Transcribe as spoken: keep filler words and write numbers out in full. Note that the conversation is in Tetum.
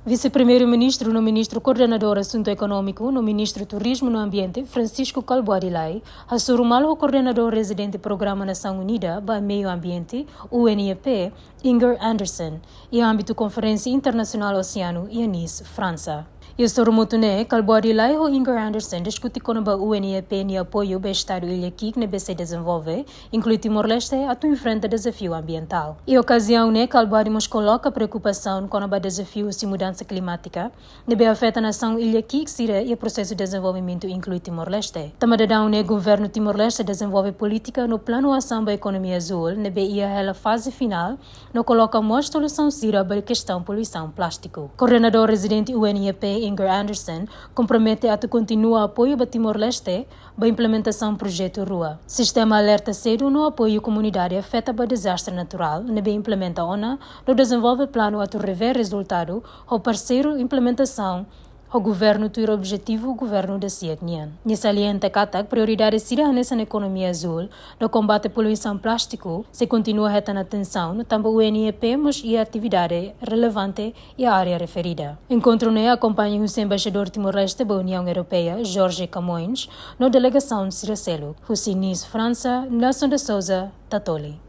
Vise-Primeiru-Ministru no Ministru Koordenadór Asuntu Ekonómiku no Ministru Turizmu no Ambiente, Francisco Kalbuadi Lay, hasoru malu ho koordenadór rezidente Programa Nasaun Unida ba Meiu Ambiente, U N E P, Inger Andersen, iha ámbitu Konferénsia Internasionál Oseanu, iha Nice, Fransa. Iha sorumutu ne'e, Kalbuadi Lay ho Inger Andersen diskute kona-ba U N E P nia apoiu ba Estadu Ilha Kiik ne'ebé sei dezenvolve, inklui Timor-Leste, atu enfrenta dezafiu ambientál. Iha okaziaun ne'e, Kalbuadi mós koloka preokupasaun kona-ba dezafiu husi mudansa klimátika ne'ebé afeta nasaun Ilha Kiik sira iha prosesu dezenvolvimentu, inklui Timor-Leste. Tanba daudaun ne'e, Governu Timor-Leste dezenvolve polítika no planu asaun ba ekonomia azúl, ne'ebé iha hela faze finál, no koloka mós solusaun sira ba kestaun poluisaun plástiku. Koordenadór rezidente U N E P, Inger Andersen, kompromete atu kontinua apoiu ba Timor-Leste ba implementasaun projetu rua, sistema alerta sedu no apoiu komunidade afeta ba dezastre naturál, ne'ebé implementa ona no dezenvolve planu atu revee rezultadu ho parseiru implementasaun ho governu tuir objetivu governu dasiak nian. Nia salienta katak prioridade sira hanesan ekonomia azúl no kombate poluisaun plástiku sei kontinua hetan atensaun, no tanba U N E P mós iha atividade relevante iha área referida. Enkontru ne'e akompaña husi Embaixadór Timor-Leste ba Uniaun Europeia, Jorge Camões, no delegasaun sira seluk. Husi Nice, Fransa, Nelson de Souza, Tatoli.